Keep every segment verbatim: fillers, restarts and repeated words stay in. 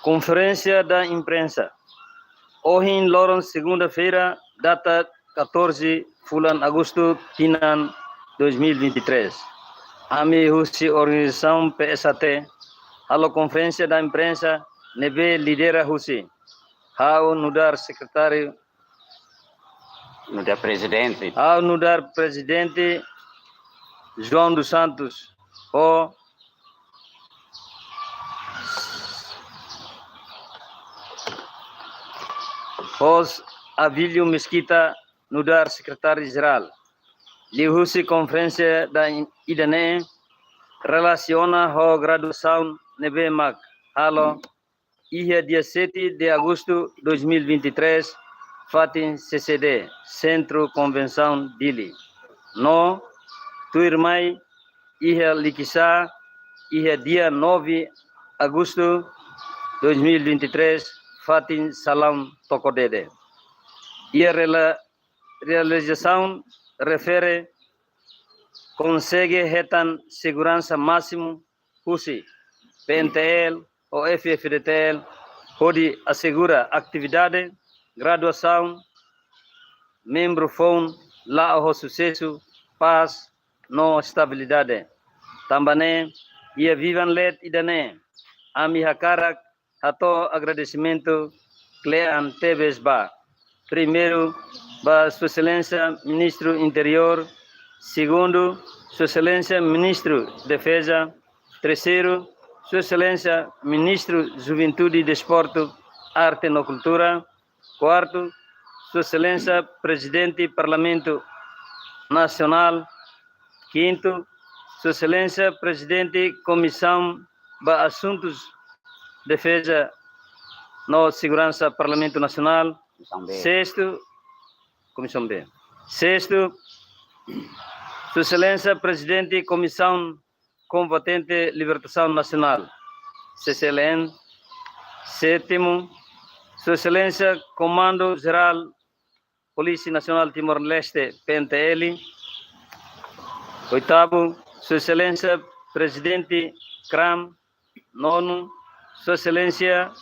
Konferénsia da imprensa. Ohin loron segunda-feira, data catorze fulan Agostu tinan dois mil e vinte e três. Ami husi organizasaun P S A T halo konferénsia da imprensa ne'ebé lidera husi ha'u nu'udar sekretáriu, nu'udar prezidente, ha'u nu'udar prezidente João dos Santos, ho, ho Avílio Mesquita nu'udar sekretáriu jerál. Liuhusi konferénsia da in-, ida-ne'e relasiona ho graduasaun ne'ebé mak halo iha dia sete de agosto dois mil e vinte e três, fatin C C D, Centro Convenção Dili. No tuirmai iha Likisá, iha dia nove agosto dois mil e vinte e três, fatin Salaun Tokodede. Iha rela-, realizasaun refere konsege hetan seguransa másimu husi P N T L ho F F D T L, hodi asegura atividade graduasaun membru foun la'o ho susesu, pás no estabilidade. Tanba ne'e, iha vivan leet ida-ne'e, ami hakarak hato'o agradesimentu kle'an tebes ba: primeiru, ba Sua Exelénsia Ministru Interiór; segundu, Sua Exelénsia Ministru Defeza; terseiru, Sua Exelénsia Ministru Juventude, Desportu, Arte no Kultura; kuartu, Sua Exelénsia Prezidente Parlamentu Nasionál; kintu, Sua Exelénsia Prezidente Komisaun ba Asuntus Defeza no Seguransa Parlamentu Nasionál; Komisaun B. Sestu, Komisaun B. Sestu, Sua Exelénsia Prezidente Komisaun Kombatente Libertasaun Nasionál, C C L N. Sétimu, Sua Exelénsia Komandu Jerál Polísia Nasionál Timor-Leste, P N T L. Oitavu, Sua Exelénsia Prezidente KRAM. Nonu, Sua Exelénsia,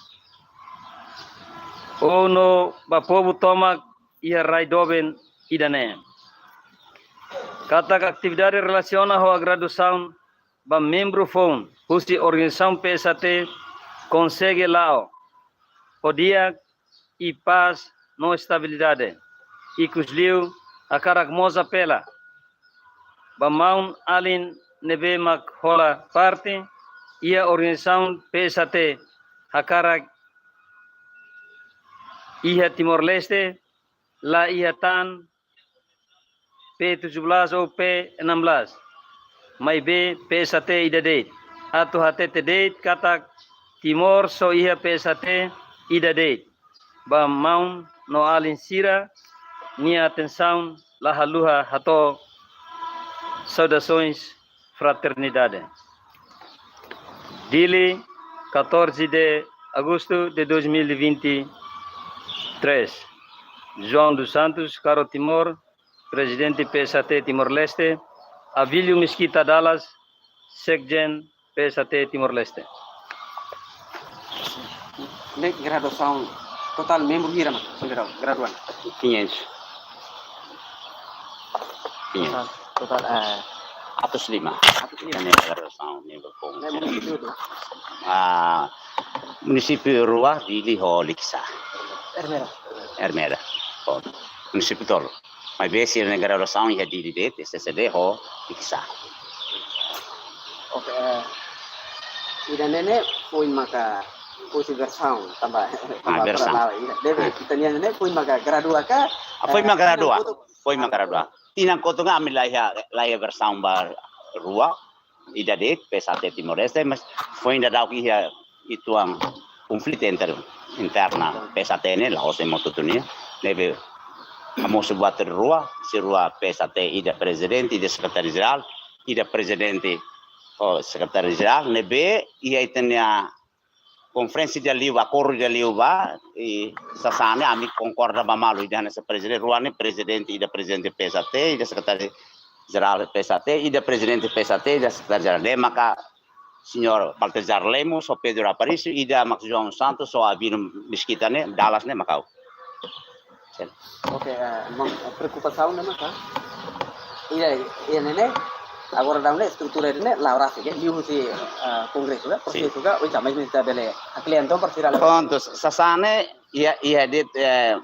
ONU ba povu tomak iha rai doben ida-ne'e. Katak atividade relasiona ho graduasaun ba membru foun husi organizasaun P S A T konsege la'o ho di'ak i pás no estabilidade. Ikusliu, hakarak mós apela ba maun-alin ne'ebé mak hola parte iha organizasaun P S A T, hakarak iha Timor-Leste la iha tan P tujuh belas ou P enam belas, maibé P S A T ida de'it. Atu hatete de'it katak Timor só iha P S A T ida de'it. Ba maun no alin sira-nia atensaun, la haluha hato'o saudasoens fraternidade. Dili, catorze de agosto de dois mil e vinte e três. João dos Santos, Karo Timor, Prezidente P S A T Timor-Leste, Avílio Mesquita Dallas, Sekjen P S A T Timor-Leste. Ne'e graduasaun totál membru hira mak sendiri graduan? Quinhentos. Quinhentos. Totál, totál, eh, atus lima. Atus lima. Ne'e graduasaun membru foun. Ne'e munisípiu hotu? Ah, munisípiu rua, Dili ho Likisá. Ermera. Ermera. Oh, munisípiu tolu. Maibé sira-nia graduasaun iha Dili de'it, C C D ho Likisá. Oke, eh, ida-ne'e ne'e foin maka husi versaun tanba, ah, tanba versaun. Ida, debe, ah, ita-nia ne'e foin maka gradua ka? Ah, foin maka, eh, gradua. Tinan kotuk. Foin maka gradua. Tinan kotuk ami la iha, la iha versaun ba rua, ida de'it P S A T Timor-Leste, mas foin daudauk iha uitoan konflitu inter-, interna P S A T ne'e, la'ós ema hotu-hotu nian. Ne'ebé hamosu buat rua, sira rua P S A T, ida prezidente, ida sekretáriu jerál, ida prezidente ho sekretáriu jerál, ne'ebé iha ita-nia konferénsia ida liubá, akordu ida liubá, i sasán ne'e ami konkorda ba malu, ida hanesan prezidente, rua ne'e prezidente, ida prezidente P S A T, ida sekretáriu Jerál P S H T, ida Prezidente P S H T, ida Sekretáriu Jerál. Ne'e maka Señór Baltazar Lemos, ho Pedro Aparício, ida mak João Santos, ho Abino Mesquita ne'e, Dallas ne'e mak ha'u. Sin. Oke, eh, maun, preokupasaun ne'e maka, ida, ida ne'e, agora daudaun ne'e estrutura ne'e la'o rasik, ya, liuhusi, eh, kongresu, ya, prosesu, ya, oinsá mak ita bele haklean to'o para sira. Prontu, sasán ne'e, iha, iha de'it, eh,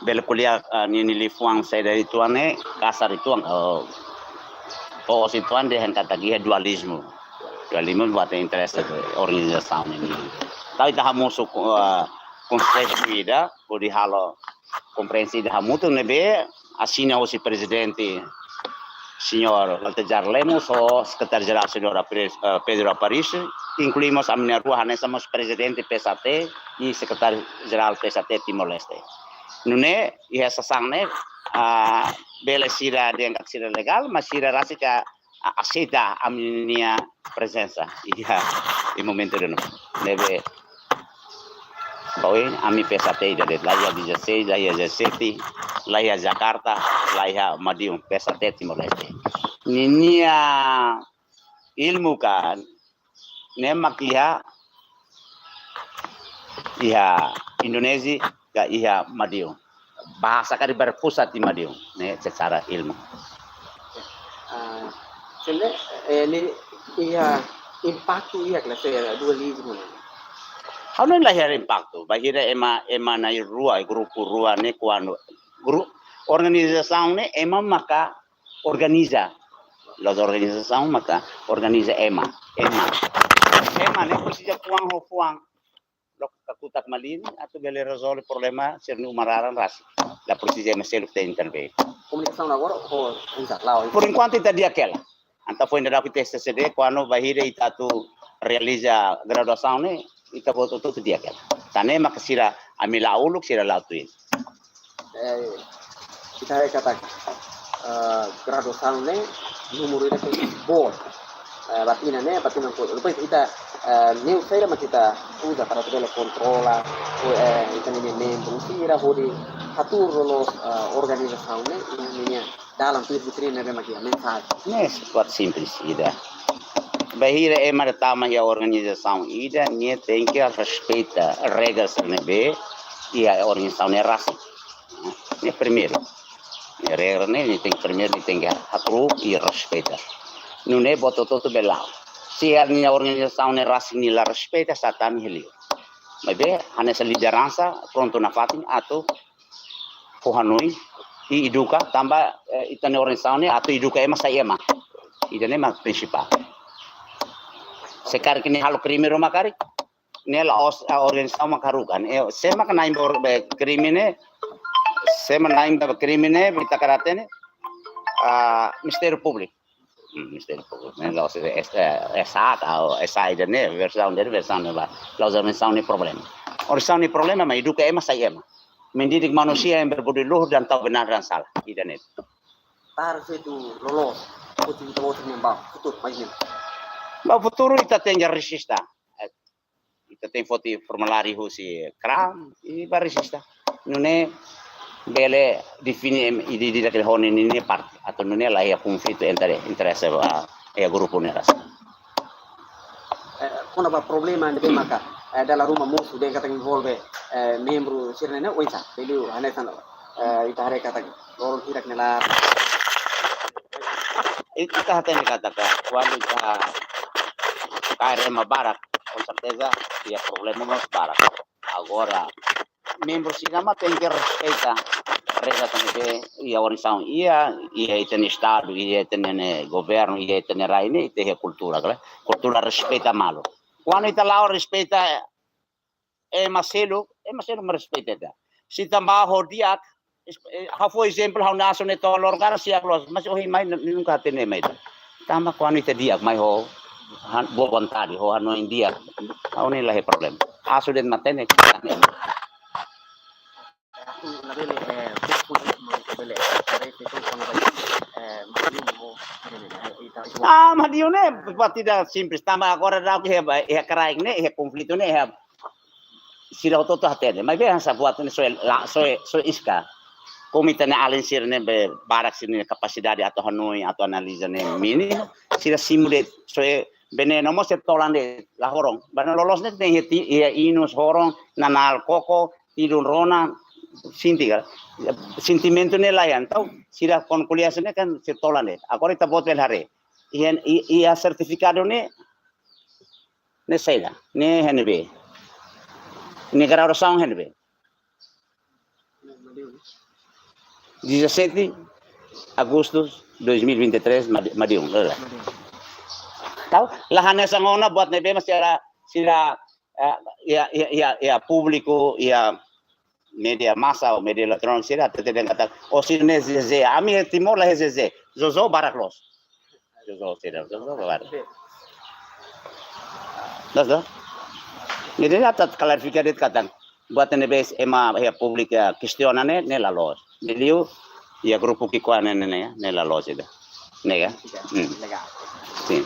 bele ko'alia, eh, ninia liafuan saida uitoan ne'e, kasar uitoan, eh, to'os uitoan dehan katak iha dualizmu. Dualizmu buat interese organizasaun ne'e. Tanba ita hamosu, eh, konsensu ida, hodi halo komprensão ida hamutuk ne'ebé asina husi Prezidente Señór Baltazar Lemos ho Sekretáriu Jerál Señór Apre-, eh, Pedro Aparício, inklui mós ami na'in-rua hanesan mós Prezidente P S H T i Sekretáriu Jerál P S H T Timor-Leste. Nune'e, iha sasán ne'e, ah, bele sira dehan katak sira legál, mas sira rasik a-, aseita ami-nia prezensa iha, iha momentu ida-ne'e. Ne'ebé, ba oin, ami P S H T ida de'it, laiha dezaseis, laiha dezassete, laiha Jakarta, laiha Madiun, P S H T Timor-Leste. Ninia ilmu ka, ne'e mak iha, iha Indonézia ka iha Madiun. Bahasa karik berpusat di Madiun, ne'e secara ilmu. Ah, sende, eh, ne'e iha impaktu iha klase dualizmu ne'e. Ha'u hanoin laiha impaktu, bainhira ema, ema na'in-rua, grupu rua ne'e kuandu gru-, organizasaun ne'e ema maka organiza. La'ós organizasaun maka organiza ema. Ema. Ema ne'e presiza fuan ho fuan. Loke kakutak malin, atu bele rezolve problema sira-nia uma laran rasik. La presiza ema seluk atu intervein. Komunikasaun agora ho, oinsá, la'o. Por enkuantu ita di'ak hela. Entaun foin daudauk ita S T C D, kuandu bainhira ita atu realiza graduasaun ne'e, ita hotu-hotu di'ak hela. Tan ne'e maka sira ami la'o uluk, sira la'o tuir. Eh, ita haree katak, eh, graduasaun ne'e númeru ida ke boot. Eh, batina ne'e, batina ko. Depois ita, eh, ne'e saida mak ita uza para atu bele kontrola, o, eh, ita-nia membru sira hodi hatuur loloos, eh, organizasaun ne'e, nia, nia dalan tuir buat ida ne'ebé mak iha mensajen. Ne'e buat simples ida. Bainhira ema atu tama iha organizasaun ida, nia tenke respeita regras ne'ebé iha organizasaun ne'e rasik. Ne'e primeiru. Ne'e regra ne'e, nia tenke primeiru, nia tenke hakru'uk i respeita. Nune'e buat hotu-hotu bele la'o. Se nia organizasaun ne'e rasik nia la respeita, sá tami heliu. Maibé, hanesan lideransa, prontu nafatin atu fó hanoin i eduka, tanba, eh, ita-nia organizasaun ne'e atu eduka ema sai ema. Ida-ne'e mak prinsipál. Se karik nia halo krime ruma karik, ne'e la'ós, ah, organizasaun mak haruka. Eh, sé mak na'in ba, be, krime ne'e, sé mak na'in ba krime ne'e, ita karik hatene, ah, Ministériu Públiku. Hmm, Ministériu Públiku. Ne'e la'ós S-, eh, S A atau S A ida-ne'e, versaun ida-ne'e, versaun ne'ebá. La'ós organizasaun nia problema. Organizasaun nia problema mak eduka ema sai ema. Mendidik manusia yang berbudi luhur dan tahu benar dan salah. Ida-ne'e. Target loloos, futuru loloos ne'e ba futuru, imajina. Ba futuru ita tenke rejista. Eh, ita tenke foti formuláriu husi kram, i ba rejista. Nune'e bele define em, ida-idak ho ninia parte. Atu nune'e laiha konflitu entre interese ba, eh, grupu ne'e rasik. Eh, kona-ba problema ne'ebé maka, eh, dala ruma mosu dehan katak envolve, eh, membru sira-ne'e, oinsá, bele hanesan, eh, ita haree katak loron hirak ne'e la. Ita hatene katak, kuandu ita kaer ema barak, com certeza, iha problema mós barak. Agora, membru sira mak tenke respeita regra ne'ebé iha organizasaun, iha, iha ita-nia estadu, iha ita-nia governu, iha ita-nia rai ne'e, ita iha kultura, kala? Kultura respeita malu. Kuandu ita la'o respeita ema seluk, ema seluk mak respeita ita. Se ita bá ho di'ak, es-, eh, ha'u fó ezemplu, ha'u-nia asu ne'e to'o loron karik seidauk loos, mas ohin mai, nu-, nunka hatene mai ita. Tanba kuandu ita di'ak mai ho, han-, boa vontade, ho hanoin di'ak, ha'u ne'e laiha problema. Asu de'it matenek, Atu labele, eh, bele, eh, eh, ah, Madiun ne'e, buat ida simples. Tanba agora daudauk iha, iha kraik ne'e, iha konflitu ne'e, iha sira hotu-hotu hatene. Maibé hanesan buat ne'e soe la, soe, soe iska. Komu ita-nia alin sira ne'ebé barak sira-nia kapasidade atu hanoin, atu analiza ne'e mínimu, sira simu de'it, soe venenu mós sira tolan de'it, la horon. Ba ne'e loloos ne'e tenke ti, iha inus horon, nanál koko, tidun rona, sente ka. Sentimentu ne'e laiha, entaun sira konkluzaun ne'e kan sira tolan de'it. Agora ita-boot bele haree. Iha, i, iha sertifikadu ne'e, ne'e saida, ne'e N B. Ne'e graduasaun N B. Dezassete agosto dois mil e vinte e três, Madi-, Madiun, la, la. Entaun, la hanesan ona buat ne'ebé mak sira, sira, eh, iha, iha, iha, iha públiku, iha média massa ou média eletrónika sira hatete dehan katak, ó sira ne'e Zezé, ami iha Timor la iha Zezé, Zozo barak loos. Zozo sira, Zozo barak. Loos, loos. Ne'e dehan atu klarifika de'it katak, buat ne'ebé ema iha públiku kestiona ne'e, ne'e la loos. Liuliu iha grupu ki'ikoan ne'e, ne'e, ne'e, ne'e la loos ida. Ne'e ka? Hmm. Sin.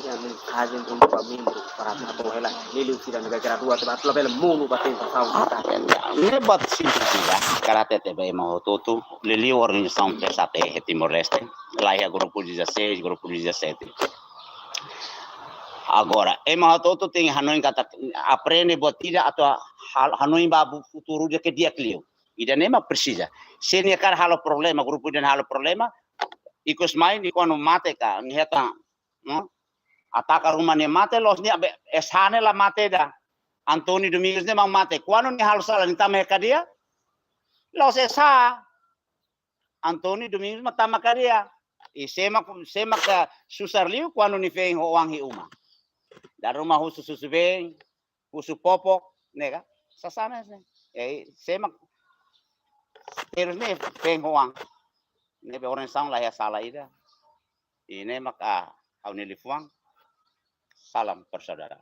Iha mensajen ruma ba membru para atu hela, liuliu sira ne'ebé gradua tiha ba, atu labele monu ba tentasaun. Ah, ne'e buat simples ida. Hakarak hatete ba ema hotu-hotu, liuliu organizasaun P S H T iha Timor-Leste, la iha grupu dezasseis, grupu dezassete. Agora, ema hotu-hotu tenke hanoin katak aprende buat ida atu hal-, hanoin ba bu-, futuru ida ke di'ak liu. Ida-ne'e mak presiza. Se nia hakarak halo problema, grupu ida halo problema, ikus mai nia kuandu mate ka, nia hetan, no? Ataka ruma nia mate, loos nia be, S H ne'e la mate ida. António Domingos ne'e mak mate. Kuandu nia halo sala, nia tama iha kadeia, loos S H. António Domingos mak tama kadeia. I sé mak, sé mak susar liu kuandu nia feen ho oan iha uma. Dala ruma husu susubeen, husu popok, ne'e ka? Sasán ne'e. Eh, sé mak terus ne'e feen ho oan. Ne'ebé organizasaun la iha sala ida. I ne'e mak, ah, ha'u-nia liafuan. Salam persaudaraan.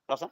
Loos, ah?